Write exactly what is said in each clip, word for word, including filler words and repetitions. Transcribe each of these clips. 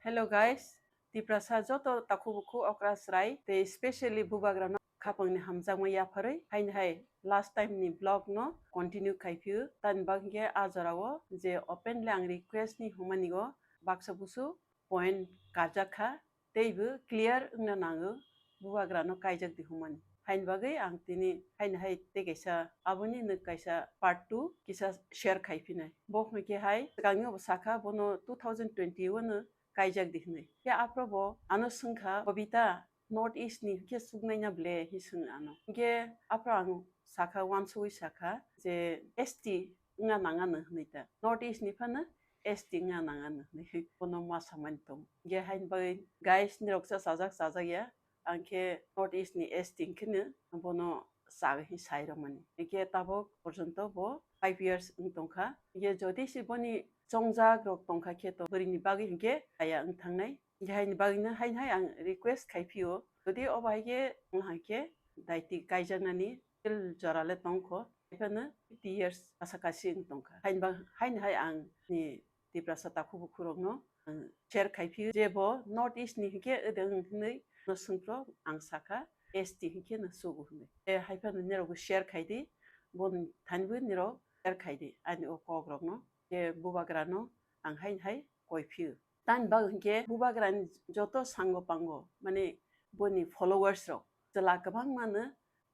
Hello guys, Tiprasa joto takhu bukhu okra srai tei specially bubagrano khapangni hamjakma yapharwi haini hai last time ni vlog no continue khaiphiu. Tani bagwi khe a jorao je openly ang request ni humani o baksa busu point karjak kha, teibo clear wngna nango bubagrano kaijak di humani. Haini bagwi ang tini haini hai tei kaisa aboni nwk kaisa part two kisa share khaiphinai. Bo hwnkhe hai swkangni bo sakha bono two thousand twenty o no kaijak di hwnwi. Khe aphro bo ano swngkha, "Babita, North East ni khe suknaina ble?" hi swng ano. Hwnkhe aphro ang sakha, uansugwi sakha je, "S T wngna nang ano," hwnwi ta. "North East ni phano S T wngna nang ano," hwnwi bono ma samani tongo. Hwnkhe haini bagwi guys nirok cha chajak chajak ya, ang khe North East ni S T hwnkhe no bono chagwi sai rwmani. Hwnkhe tabok porjonto bo five years wng tongkha. Hwnkhe jodi se boni chongjak rok tongkha khe to bwrwini bagwi hwnkhe chaya wng thangnai. Hwnkhe haini bagwino haini hai ang request khai phio, jodi obo hai khe wng hai khe daiti kaijaknani tel jora le tongkho, haiphano fifty years kasa kasi wng tongkha. Haini bag-, haini hai ang ni Tiprasa takhu bukhurokno ang share khai phio je bo North East ni hwnkhe wdwng hwnwi no swngphro ang sakha, "S T hwnkhe no sugo," hwnwi. Tei haiphano nirokbo share khai di, bo thanibo nirok share khai di ani o kokrokno. Je bubagrano ang haini hai koi phio. Tani bagwi hwnkhe bubagrani joto sango pango, mane boni followers rok chwla kwbangmano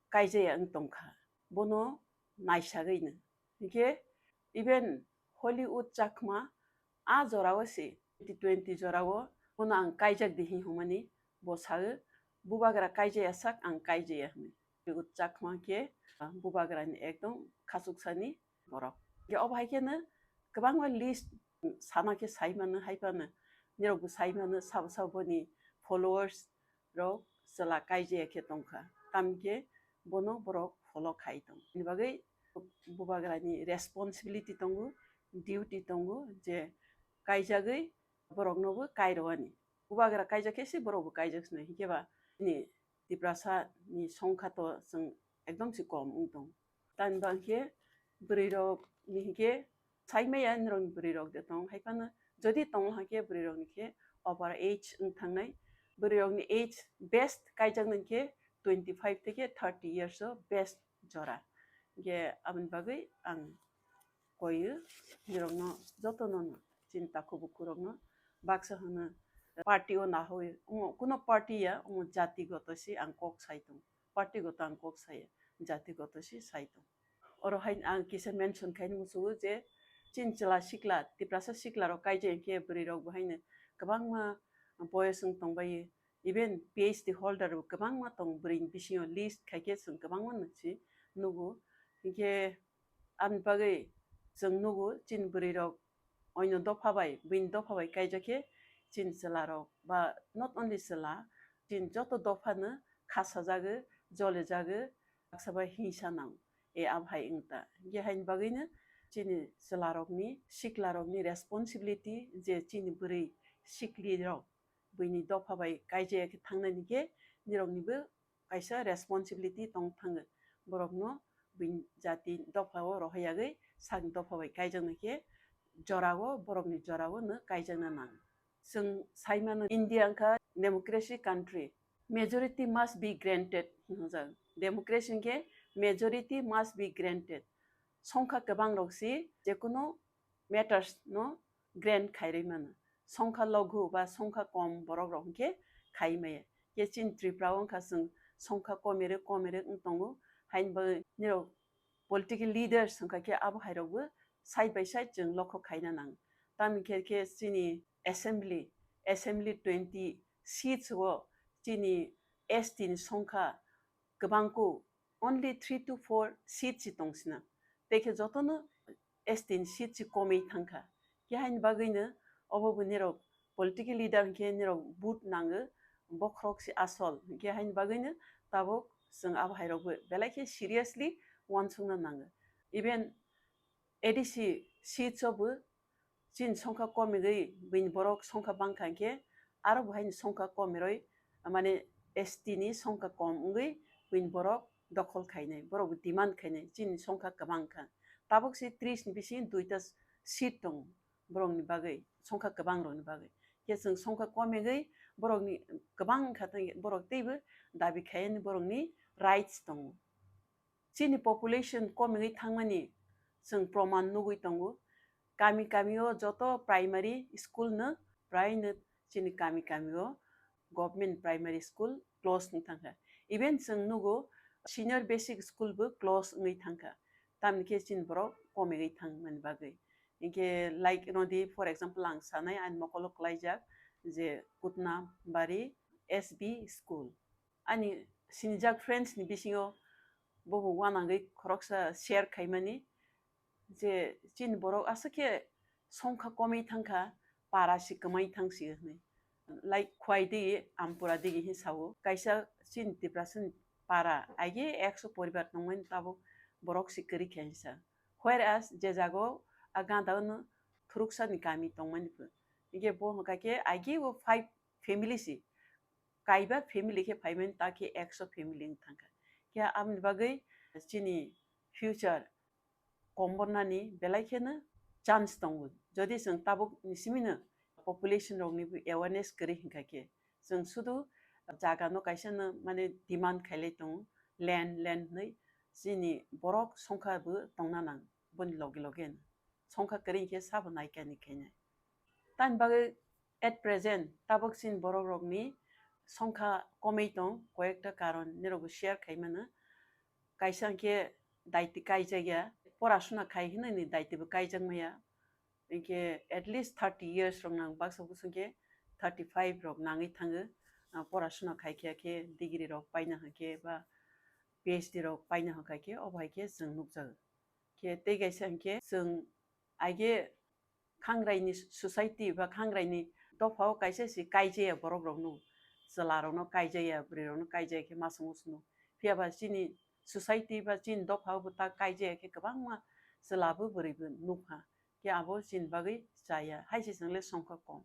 kaijaya wng tongkha, bono naisagwino. Hwnkhe even Hollywood Chakma a jorao se twenty twenty jorao bono ang kaijak di hin hwnmani bo sago, "Bubagra kaijaya sak ang kaijaya," hwnwi. Hollywood Chakma khe, ah, bubagrani ekdom khachuksani borok. Hwnkhe obo hai kheno kwbangma list sana khe sai mano, hai phano nirokbo sai mano, sabo sabo boni followers rok chwla kaijaya khe tongkha, tamni khe bono borok follow khai tong. Bini bagwi bubagrani responsibility tongo, duty tongo je kaijagwi boroknobo kairwani. Bubagra kaijak khe se borokbo kaijak sinai, hinkhe ba bini Tiprasa ni songkha to chwng ekdom se kom wng tong. Tani ba hwnkhe bwrwi rok ni hwnkhe sai maya norokni bwrwi rok de tong, hai phano jodi tong hwnkhe bwrwi rokni khe over age wng thangnai, bwrwi rokni age best kaijaknai khe twenty five theke thirty years o best jora. Hwnkhe aboni bagwi ang koiyo, nirokno jotono no, chini takhu bukhurokno baksa hwno party o naharwi, omo kuno party ya, omo jati goto se ang kok sai tong, party goto ang kok saya, jati goto se sai tong. Oro hai ang kisa mention khaini muchungo je chini chwla sikla, Tiprasa sikla rok kaijak khe bwrwi rok bo haino kwbangma boyos wng tongbaio, even P H D holder bo kwbangma tong bwrwi ni bisingo list khaikhe chwng kwbangma nukchi nugo, hinkhe Aboni bagwi chwng nugo, chini bwrwi rok oino dopha bai, buini dopha bai kaijak khe chini chwla rok ba not only chwla, chini joto dopha no kha sajago, jolijago, baksa bai hingsa nang e abo hai wng ta. Hingkhe haini bagwi no chini chwla rokni, sikla rokni responsibility je chini bwrwi sikli rok buini dopha bai kaijak khe thangnani khe nirokni bo kaisa responsibility tong thango. Borokno buini jati dopha o rohorjagwi, sakni dopha bai kaijaknai khe jorao, borokni jorao no kaijakna nango. Chwng sai mano India wngkha democracy country, majority must be granted hinwi hwnjak. Democracy hwnkhe majority must be granted. Songkha kwbang rok si jekunu matters no grant khairwi mano. Songkha loghu ba songkha kom borok rok hwnkhe khai maya. Khe chini Tripura o wngkha chwng songkha komere komere wng tongo. Haini bagwi nirok political leaders wngkha khe abo hai rokbo side by side chwng lokho khaina nango. Tamni khe khe chini assembly, assembly twenty seats o chini S T ni songkha kwbang kuk, only three to four seat si tong sina. Tei khe jotono S T ni seat si komwi thangkha. Khe haini bagwino obo bo nirok political leader hwnkhe nirok vote nango, bokhorok si asol. Khe haini bagwino tabuk chwng abo hai rokbo belai khe seriously uansukna nango. Even A D C seats o bo chini songkha komigwi buini borok songkha bangkha hwnkhe aro bo haini songkha komiroi, mane S T ni songkha kom wngwi buini borok dokhol khainai, borok bo demand khainai, chini songkha kwbang kha. Tabuk se tris ni bisingo duita seat tongo borokni bagwi, songkha kwbang rokni bagwi. Khe chwng songkha komigwi borokni kwbang wngkha, tei borok teibo dabi khaiyani borokni rights tongo. Chini population komigwi thangmani chwng proman nugwi tongo. Kami kamio joto primary school no praino chini kami kamio government primary school close wng thangkha. Even chwng nugo senior basic school bo close wngwi thangkha. Tamni khe chini borok komigwi thangmani bagwi. Hinkhe like rodi, for example, ang sanai ani mokolo kwlaijak je Kutna Bari S B school. Ani sinijak friends ni bisingo bobo uanangwi khoroksa share khaimani je chini borok aswk khe songkha komwi thangkha, para si kwmai thangsi hwnwi. Like Khwai digi, Ampura digi hin sao. Kaisa chini Tiprasani para aige ekso poribar tongmani tabuk borok si kwrwi khe hinsa. Whereas je jago a ganda no thuruksa ni kami tongmani pho. Hinkhe bo hwnkha khe aige o five family si. Kaiba family khe phaimani ta khe ekso family wng thangkha. Khe aboni bagwi chini future kombornani belai kheno chance tongo. Jodi chwng tabuk ni simino population rokni awareness kwrwi hinkha khe, chwng sudu jaga no kaisa no mane demand khailai tongo, land, land hwnwi chini borok songkha bo tongna nang, boni loge loge no. Songkha kwrwi hinkhe sabo naikani khainai. Tamni bagwi at present tabuk chini borok rokni songkha komwi tong, koyekta karon nirokbo share khaimano. Kaisa hinkhe daiti kaijakya, porasuna khai hinwi ni daiti bo kaijakmaya. Hinkhe at least thirty years rok nang, baksa bwswk khe thirty five rok nangwi thango. Ah, porasuna khai khe khe degree rok paina hinkhe ba P H D rok paina hinkha khe obo hai khe chwng nukjago. Khe tei kaisa hinkhe chwng aige khangraini society ba khangraini dophao kaisa si kaijaya borok rokno, chwla rokno kaijaya, bwrwi rokno kaijaya khe masa musuno. Phiya ba chini society ba chini dophao bo ta kaijaya khe kwbangma chwla bo bwrwi bo nukha. Khe abo chini bagwi chaya, hai se chwng le songkha kom.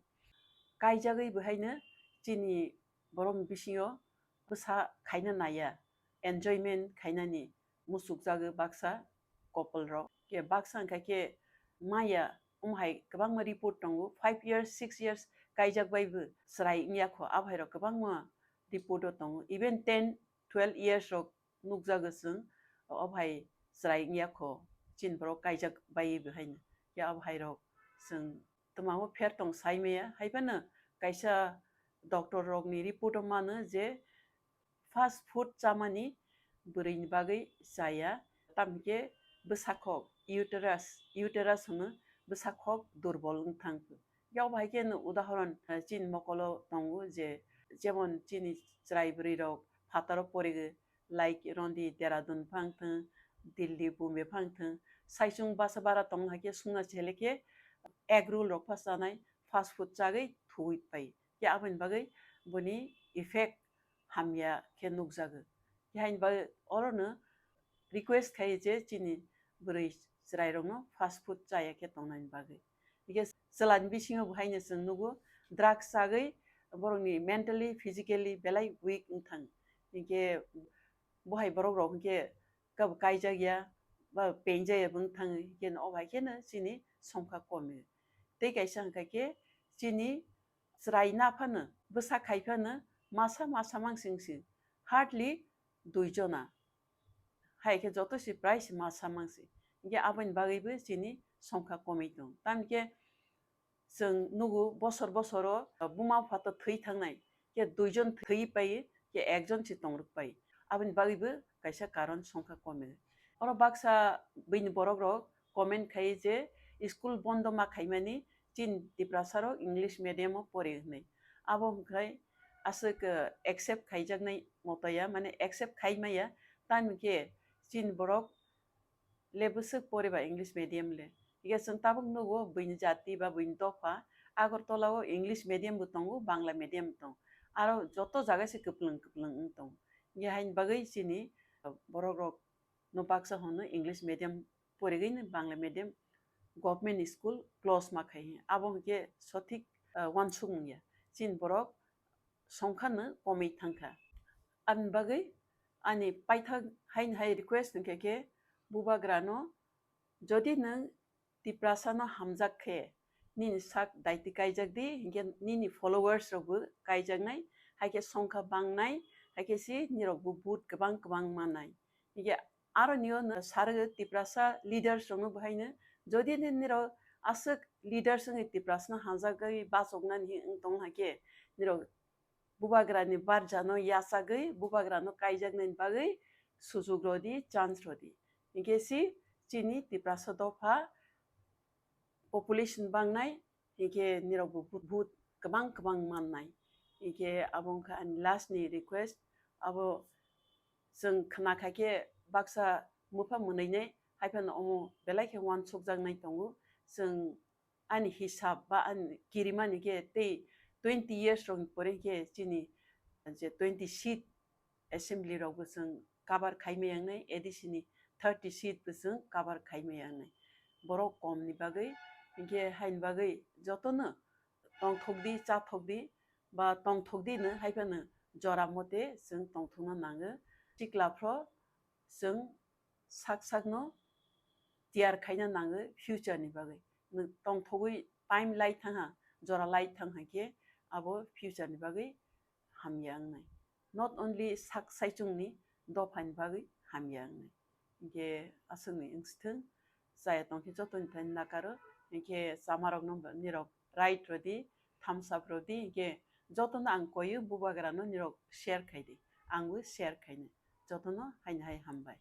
Kaijagwi bo haino chini borokni bisingo bwsa khaina naiya, enjoyment khainani muchukjago baksa couple rok. Khe baksa wngkha khe maya, omo hai kwbangma report tongo, five years, six years kaijak bai bo chwrai wngya kho, abo hai rok kwbangma report o tongo. Even ten, twelve years rok nukjago chwng, obo hai chwrai wngya kho, chini borok kaijak bai bo haino. Khe abo hai rok chwng twmao pher tong sai maya, hai phano kaisa doctor rokni report o mano je fast food chamani bwrwini bagwi chaya, tamo khe bwsakhok, uterus, uterus hwno, bwsakhok durbol wng thang. Khe obo hai khe no udahoron, eh, chini mokolo tongo je, jemon chini chwrai bwrwi rok phataro porigo, like Rondi, Dehradun phang thwng, Delhi, Bombay phang thwng, saichung basa bara tongma hai khe sungna chele khe egg roll rok pha chanai, fast food chagwi thuwi pai. Khe aboni bagwi boni effect hamya khe nukjago. Khe haini bagwi orono request khai je chini bwrwi chwrairokno fast food chaya khe tongnani bagwi. Hingkhe chwlani bisingo bo haino chwng nugo drugs chagwi borokni mentally, physically belai weak wng thang. Hingkhe bo hai borok rok hingkhe kabo kaijak ya ba penjak ya bo wng thang, hingkhe no obo hai kheno chini songkha komi. Tei kaisa hingkha khe chini chwrai na phano, bwsa khai phano masa masa mangsing si, hardly dui jona. Hai khe joto si prai si masa mangsi. Hingkhe aboni bagwi bo chini songkha komwi tong. Tamni khe chwng nugo bosor bosoro buma phato thwi thangnai. Khe dui jon thwi pai, khe ek jon si tongrwk pai. Aboni bagwi bo kaisa karon songkha komwi. Oro baksa bini borok rok comment khai je school bondo ma khaimani chini Tiprasa rok English medium o pori hwnwi. Abo hwnkhe aswk, eh, accept khaijaknai moto ya, mane accept khai maya, tamo khe chini borok le bwswk poriba English medium le. Hingkhe chwng tabuk nugo buini jati ba buini dopha Agartala o English medium bo tongo, Bangla medium bo tongo. Aro joto jaga se kwplwng kwplwng wng tongo. Hingkhe haini bagwi chini borok rok no baksa hono English medium porigwi no Bangla medium government school close ma khai. Abo hwnkhe sothik, ah, uansukmung ya. Chini borok songkha no komwi thangkha. Aboni bagwi ani paithak haini hai request hwnkhe khe bubagra no, jodi nwng Tiprasa no hamjak khe, nini sak daiti kaijak di, hinkhe nini followers rok bo kaijaknai, haikhe songkha bangnai, haikhe si nirok bo vote kwbang kwbang mannai. Hinkhe aro nio no sarwi Tiprasa leaders rokno bo haino, jodi ni nirok aswk leaders wngwi Tiprasano hamjakgwi bachoknani wng tong hakhe, nirok bubagrani barjano yachagwi bubagrano kaijaknani bagwi sujuk rodi, chance rodi. Hinkhe si chini Tiprasa dopha population bangnai, hinkhe nirok bo vote, vote kwbang kwbang mannai. Hinkhe abo wngkha ani last ni request. Abo chwng khna khaikhe baksa mupha mwnwinai, haiphano omo belai khe uansukjaknai tongo. Chwng ani hisab ba ani kirimani khe tei twenty years rokni pore khe chini je twenty seat assembly rok bo chwng cover khaimai yangnai, A D C ni thirty seat bo chwng cover khaimai yangnai. Borok kom ni bagwi, hinkhe haini bagwi jotono tongthok di, chathok di, ba tongthok di no haiphano jora mote chwng tongthokna nango. Chikla phro chwng sak sakno tiyar khaina nango future ni bagwi. Nwng tongthogwi time lai thangha, jora lai thangha khe abo future ni bagwi hamya wngnai. Not only sak saichungni, dophani bagwi hamya wngnai. Hinkhe aswkni wngsithwng, chaya tongkhe jotoni thani nakaro, hinkhe chamarokno nirok right rodi, thumbs up rodi, hinkhe jotono ang koiyo bubagrano nirok share khaidi, angbo share khainai. Jotono haino hai hambai.